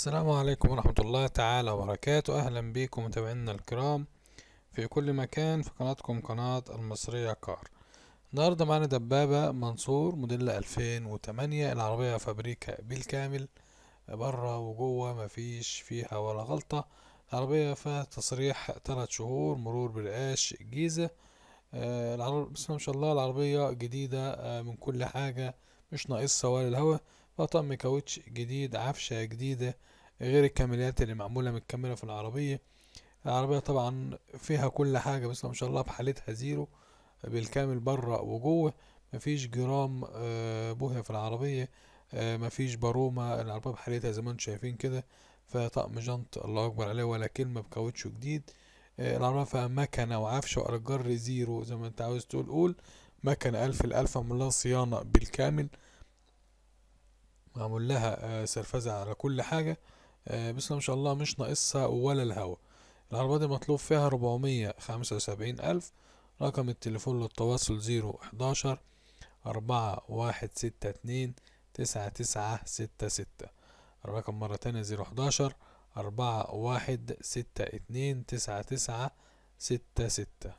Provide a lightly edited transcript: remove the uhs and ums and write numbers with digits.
السلام عليكم ورحمة الله تعالى وبركاته. أهلا بكم متابعينا الكرام في كل مكان في قناتكم قناة المصرية كار. النهاردة معانا دبابة منصور موديل 2008، العربية فابريكا بالكامل بره وجوه مفيش فيها ولا غلطة. العربية فيها تصريح 3 شهور مرور برقاش الجيزة. العربية بسم الله ما شاء الله العربية جديدة، من كل حاجة، مش ناقصها ولا الهوا. طقم كاوتش جديد، عفشة جديدة، غير الكاميرات اللي معمولة متكاملة في العربية. العربية طبعا فيها كل حاجة بسم الله ما شاء الله، بحالتها زيرو بالكامل بره وجوه، مفيش جرام بوهية في العربية، مفيش بارومة، العربية بحالتها زي ما انتم شايفين كده. فطقم جنط الله اكبر عليه ولا كلمة، بكاوتش جديد. العربية فيها مكنة وعفشة وأرجار زيرو زي ما انت عاوز تقول قول. مكنة ألف الألف، معمول لها صيانة بالكامل، معمول لها سرفزة على كل حاجة. بسم الله ما شاء الله مش ناقصها ولا الهوا. العربية دي مطلوب فيها 475,000. رقم التليفون للتواصل 011 4162 9966. الرقم مرة تانية 011 4162 9966.